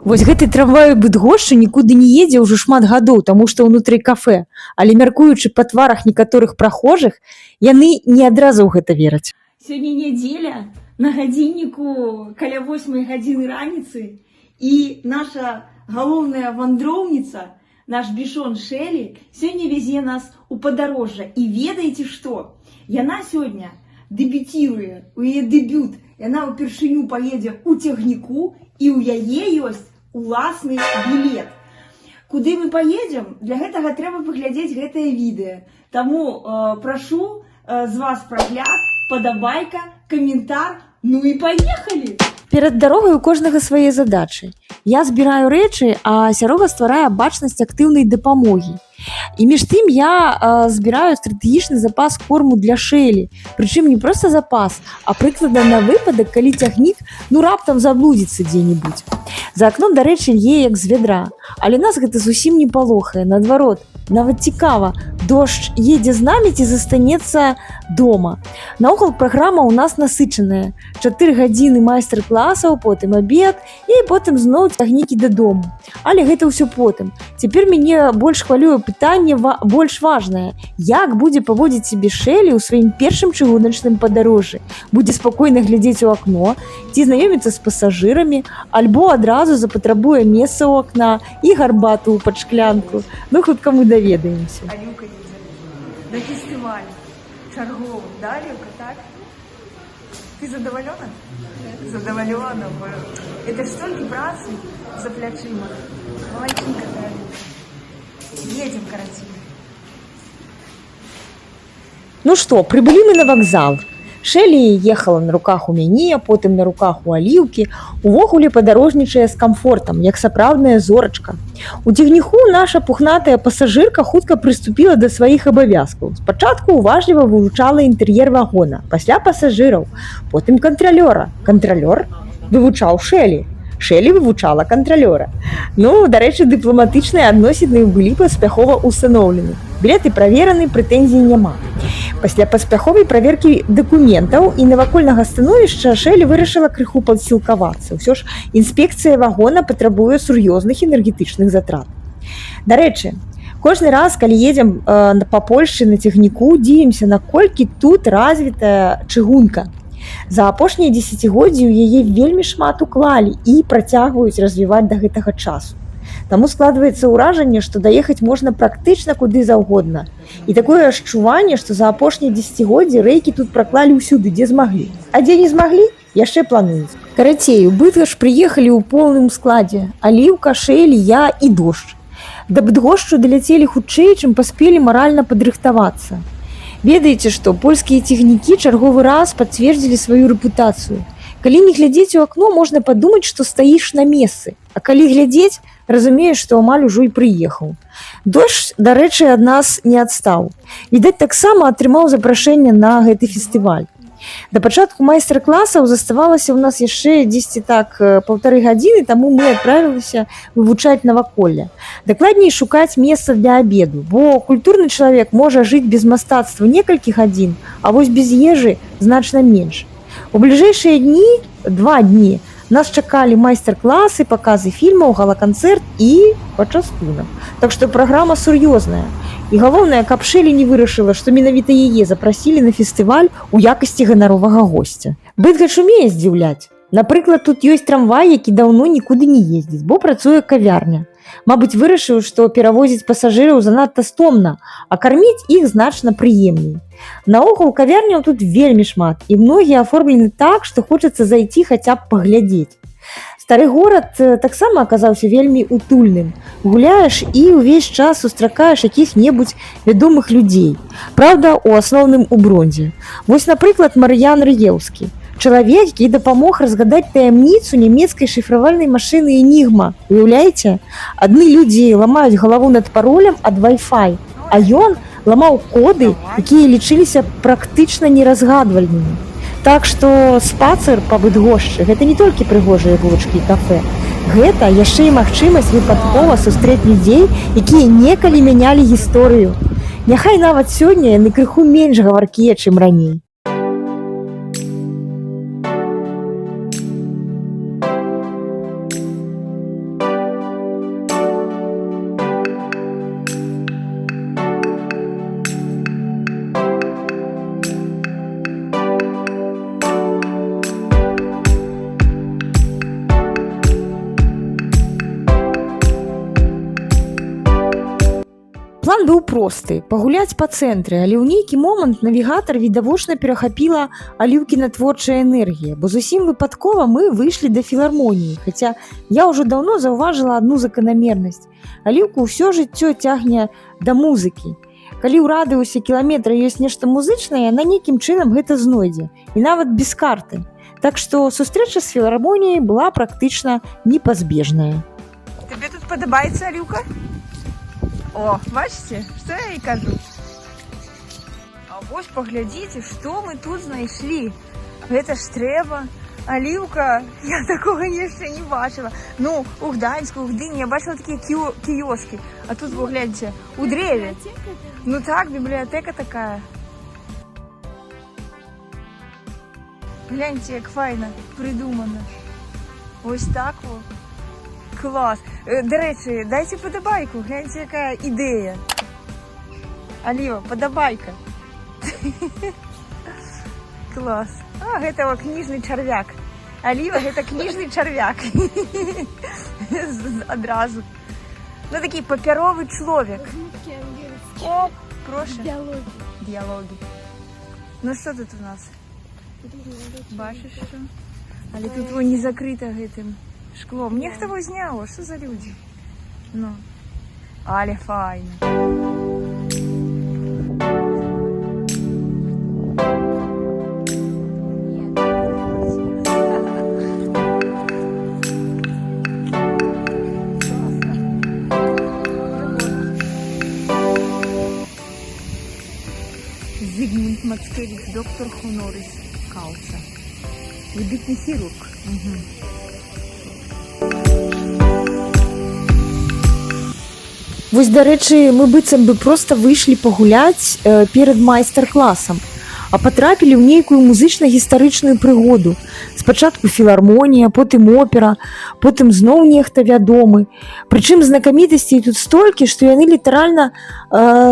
Вось гэты трамвай у Быдгошчы нікуды не едзе ўжо шмат гадоў, таму што ўнутры кафе. Але, мяркуючы па тварах некаторых прахожых, яны не адразу ў гэта вераць. Сёння нядзеля, на гадзінніку каля 8 гадзіны раніцы, і наша галоўная вандроўніца, наш бішон Шэлі, сёння вязе нас у падарожжа. І ведаеце што? Яна сёння дэбюціруе, у яе дэбют. Яна ўпершыню паедзе ў цягніку, і ў яе ёсць уласны білет. Куды мы паедзем? Для гэтага трэба паглядзець гэтае відэа. Таму прашу з вас прагляд, падабайка, каментар. Ну і паехалі! Перад дарогай у кожнага свае задачы. Я збіраю рэчы, а Сярога стварае бачнасць актыўнай дапамогі. І між тым я збіраю стратэгічны запас корму для Шэлі. Прычым не проста запас, а прыкладна на выпадак, калі цягнік ну раптам заблудзіцца дзе-небудзь. За акном, дарэчы, лье як з вядра. Але нас гэта зусім не палохае, наадварот, нават цікава, дождж едзе з намі ці застанецца дома. Наогул праграма ў нас насычаная. 4 гадзіны майстар-класаў, потым абед і потым зноў цягнікі дадому. Але гэта ўсё потым. Цяпер мяне больш хвалюе пытанне больш важнае. Як будзе паводзіць сябе Шэлі ў сваім першым чыгуначным падарожжы? Будзе спакойна глядзець у акно, ці знаёміцца з пасажырамі, альбо адразу запатрабуе месца ў акна і гарбату пад шклянку. Ну, хутка мы даведаемся. Аліўка едзе на фестываль чарговы, да, Аліўка, так? Ты задаволена? Задаволена. Бо это ж столькі працы за плячыма. Малайчынка ты, Аліўка. Едем, карацей. Ну што, прыбылі мы на вакзал. Шэлі ехала на руках у мяне, потым на руках у Аліўкі, увогуле падарожнічае з камфортам, як сапраўдная зорачка. У цягніку наша пухнатая пасажырка хутка прыступіла да сваіх абавязкаў. Спачатку уважліва вывучала інтэр'ер вагона, пасля пасажыраў, потым кантралёра. Кантралёр вывучаў Шэлі. Шэлі вывучала кантралёра. Ну, дарэчы, дыпламатычныя адносіны былі паспяхова ўстаноўлены. Білеты правераны, прэтэнзій няма. Пасля паспяховай праверкі дакументаў і навакольнага становішча Шэлі вырашыла крыху падсілкавацца. Ўсё ж інспекцыя вагона патрабуе сур'ёзных энергетычных затрат. Дарэчы, кожны раз, калі едзем па Польшчы на цягніку, дзівімся, наколькі тут развітая чыгунка. За апошнія дзесяцігоддзі ў яе вельмі шмат уклалі і працягваюць развіваць да гэтага часу. Таму складваецца ўражанне, што даехаць можна практычна куды заўгодна. І такое адчуванне, што за апошнія дзесяцігоддзі рэйкі тут праклалі ўсюды, дзе змаглі. А дзе не змаглі, яшчэ плануюць. Карацей, у Быдгашч прыехалі ў поўным складзе: Аліўка, Шэлі, я і дождж. Да Быдгошчу даляцелі хутчэй, чым паспелі маральна падрыхтавацца. Ведаеце што, польскія цягнікі чарговы раз пацвердзілі сваю рэпутацыю. Калі не глядзець у акно, можна падумаць, што стаіш на месцы, а калі глядзець, разумееш, што амаль ужо і прыехаў. Дождж, дарэчы, ад нас не адстаў. Відаць, таксама атрымаў запрашэнне на гэты фестываль. Да пачатку майстар-класаў заставалася ў нас яшчэ дзесьці так 1,5 гадзіны, таму мы адправіліся вывучаць наваколле. Дакладней, шукаць месца для абеду, бо культурны чалавек можа жыць без мастацтва некалькі гадзін, а вось без ежы значна менш. У бліжэйшыя дні, 2 дні, нас чакалі майстар-класы, паказы фільмаў, гала-канцэрт і пачастунак. Так што праграма сур'ёзная. І галоўнае, каб Шэлі не вырашыла, што менавіта яе запрасілі на фестываль у якасці ганаровага госця. Быдгач умее здзіўляць. Напрыклад, тут ёсць трамвай, які даўно нікуды не ездзіць, бо працуе кавярня. Мабыць, вырашыў, што перавозіць пасажыраў занадта стомна, а карміць іх значна прыемней. Наогул кавярняў тут вельмі шмат, і многія аформлены так, што хочацца зайці хаця б паглядзець. Стары горад таксама аказаўся вельмі утульным. Гуляеш і ўвесь час сустракаеш якіх-небудзь вядомых людзей. Праўда, у асноўным у бронзе. Вось, напрыклад, Мар'ян Рыеўскі. Чалавек, які дапамог разгадаць таямніцу нямецкай шыфравальнай машыны «Энігма». Уяўляеце? Адны людзі ламаюць галаву над паролем ад Wi-Fi, а ён ламаў коды, якія лічыліся практычна неразгадвальнымі. Так што спацыр па Быдгошчы — гэта не толькі прыгожыя вулачкі і кафе. Гэта яшчэ і магчымасць выпадкова сустрэць людзей, якія некалі мянялі гісторыю. Няхай нават сёння яны крыху менш гаваркія, чым раней. План быў просты: пагуляць па цэнтры, але ў нейкі момант навігатар відавочна перахапіла Аліўкіна творчая энергія, бо зусім выпадкова мы выйшлі да філармоніі, хаця я ўжо даўно заўважыла адну заканамернасць. Аліўку ўсё жыццё цягне да музыкі. Калі ў радыусе кіламетра ёсць нешта музычнае, яна нейкім чынам гэта знойдзе, і нават без карты. Так што сустрэча з філармоніяй была практычна непазбежная. Табе тут падабаецца, Аліўка? О, бачыце, што я і кажу. А вось паглядзіце, што мы тут знайшлі. Гэта ж трэба. Аліўка, я такога яшчэ не бачыла. Ну, у Гданьску, у Гдыні я бачыла такія кіёскі. А тут, вы гляньце, у дрэве. Ну так, бібліятэка такая. Гляньце, як файна прыдумана. Вось так во. Клас. Дарэчы, дайце падабайку, гляньце, якая ідэя. Аліва, падабайка. Клас. А, гэта во кніжны чарвяк. Аліва, гэта кніжны чарвяк. Адразу. Ну, такі папяровы чалавек. О, прошу. Диалоги. Дыялогі. Ну, што тут у нас? Бачыш, што? Але тут во не закрыта гэтым шклом. Нехта его зняў, што за людзі? Ну, але файна. Зигмунд Мацкевич, доктор honoris causa. Выбітны хірург. Вось, дарэчы, мы быццам бы проста выйшлі пагуляць перад майстар-класам, а патрапілі ў нейкую музычна-гістарычную прыгоду. Спачатку філармонія, потым опера, потым зноў нехта вядомы. Прычым знакамітасцей тут столькі, што яны літаральна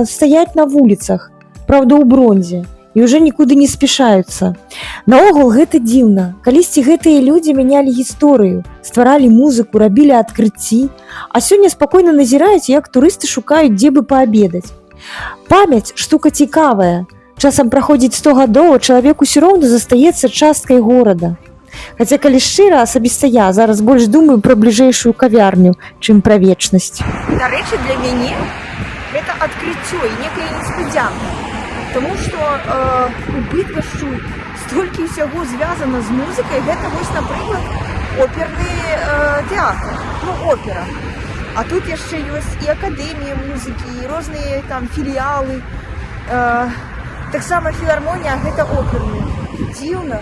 стаяць на вуліцах, праўда, ў бронзе, і ўжо нікуды не спяшаюцца. Наогул гэта дзіўна. Калісьці гэтыя людзі мянялі гісторыю, стваралі музыку, рабілі адкрыцці, а сёння спакойна назіраюць, як турысты шукаюць, дзе бы паабедаць. Памяць штука цікавая. Часам праходзіць 100 гадоў, а чалавек усё роўна застаецца часткай горада. Хаця, калі шчыра, асабіста я зараз больш думаю пра бліжэйшую кавярню, чым пра вечнасць. Дарэчы, для мяне гэта адкрыццё і некая неспадзянка. Таму што у Быдгашчу столькі ўсяго звязана з музыкай. Гэта вось, напрыклад, оперны тэатр, ну, опера. А тут яшчэ ёсць і акадэмія музыкі, і розныя там філіялы. Таксама філармонія, а гэта оперны. Дзіўна.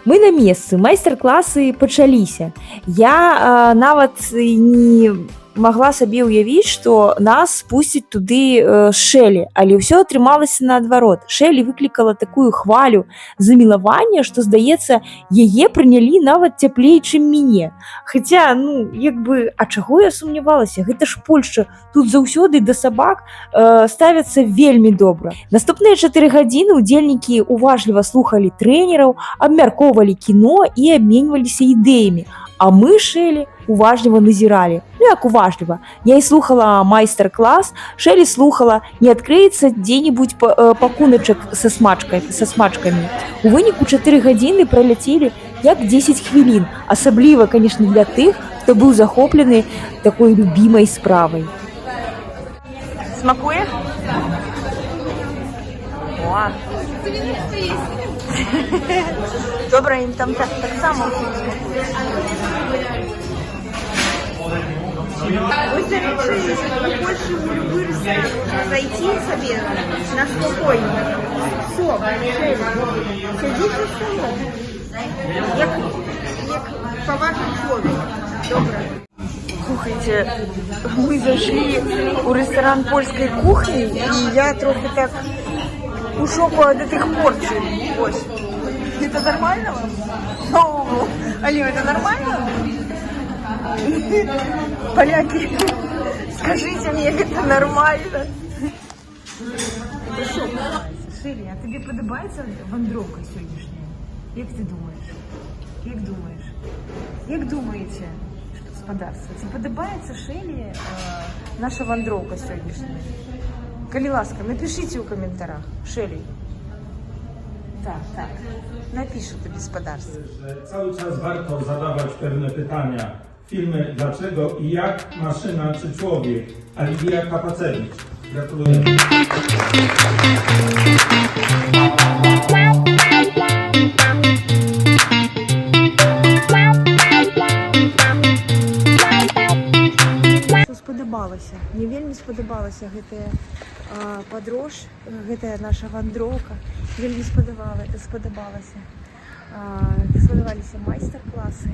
Мы на месцы, майстар-класы пачаліся. Я нават не магла сабе ўявіць, што нас пусцяць туды Шэлі, але ўсё атрымалася наадварот. Шэлі выклікала такую хвалю замілавання, што, здаецца, яе прынялі нават цяплей, чым мяне. Хаця, ну, як бы, а чаго я сумнявалася? Гэта ж Польшча, тут заўсёды да сабак ставяцца вельмі добра. Наступныя 4 гадзіны удзельнікі уважліва слухалі трэнераў, абмяркоўвалі кіно і абменьваліся ідэямі. А мы, Шэлі, уважліва назіралі. Ну, як уважліва. Я і слухала майстар-клас, Шэлі слухала, не адкрыецца дзе-небудзь пакуначак са смачкамі. У выніку 4 гадзіны праляцелі як 10 хвілін, асабліва, канешне, для тых, хто быў захоплены такой любімай справай. Смакуе? О! Добра, ім там таксама смакуе. Вось, дарэчы, у Польшчы ў любы рэстаран можна зайсці сабе на спакойна. Сок, Шэлі. Сядзіш за сталом. Як паважны чалавек. Добра. Слухайце, мы зайшлі ў рэстаран польскай кухні, і я трохі так у шоку ад гэтых порцый. Вось. Это нормально вам? О, Алина, это нормально? Поляки, скажите мне, это нормально? Шэлі, а табе падабаецца вандроўка сённяшняя? Як ты думаеш? Як думаеш? Як думаеце, спадарства, ці падабаецца Шэлі наша вандроўка сённяшняя? Калі ласка, напішыце ў каментарах. Шэлі. Так. Напіша табе спадарства. Że cały czas warto zadawać pewne pytania. Filmy dlaczego i jak maszyna czy człowiek. Aliwia Kapacewicz. Gratuluję. Што спадабалася? Мне вельмі спадабалася гэтая падрож, гэтая наша вандроўка. Вельмі спадабалася. Спадабаліся майстар-класы.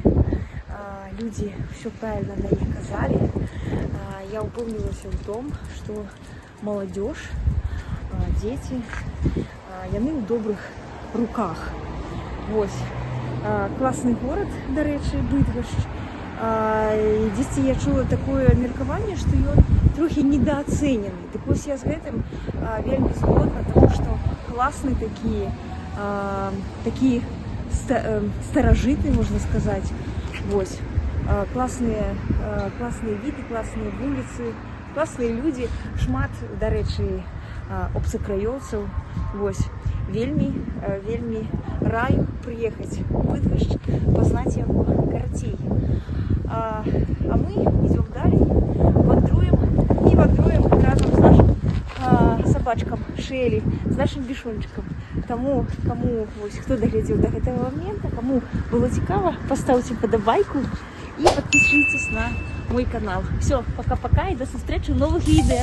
Людзі ўсё правильно на іх казалі. Я упэўнілася ў том, што маладзёж, дзеці, яны ў добрых руках. Вось. Класны горад, дарэчы, Быдгашч. І дзесьці я чула такое меркаванне, што ён трохі недаацэнены. Дык вось, я з гэтым вельмі згодна, таму што класны такі, такі старажытны, можна сказаць. Вось. Класныя віды, класныя вуліцы, класныя людзі, шмат, дарэчы, обцакраёўцаў. Вось. Вельмі раю прыехаць у Быдгашч, пазнаць яго, карацей. А мы идем далей, вандруем і вандруем разам з нашым сабачкам Шэлі, з нашым бішончыкам. Таму, каму, вось, хто даглядзеў до гэтага момента, каму было цікава, пастаўце падабайку і подпишитесь на мой канал. Всё, пока-пока і да сустрэчы ў новых відэа.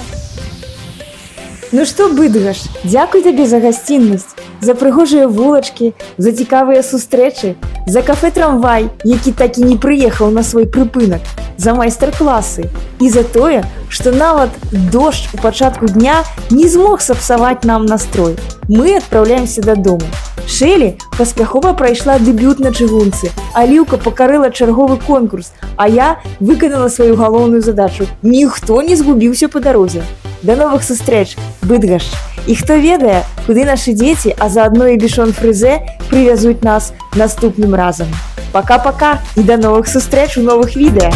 Ну што, Быдгашч, дзякуй табе за гасціннасць, за прыгожыя вулачкі, за цікавыя сустрэчы, за кафе-трамвай, які так і не прыехаў на свой прыпынак, за майстар-класы і за тое, што нават дождж у пачатку дня не змог сапсаваць нам настрой. Мы адпраўляемся дадому. Шэлі паспяхова прайшла дэбют на чыгунцы. Аліўка пакарыла чарговы конкурс, а я выканала сваю галоўную задачу. Ніхто не згубіўся па дарозе. Да новых сустрэч, Быдгашч! І хто ведае, куды нашы дзеці, а заадно і бішон фрызе прывязуць нас наступным разам. Пока-пока і да новых сустрэч у новых відэа.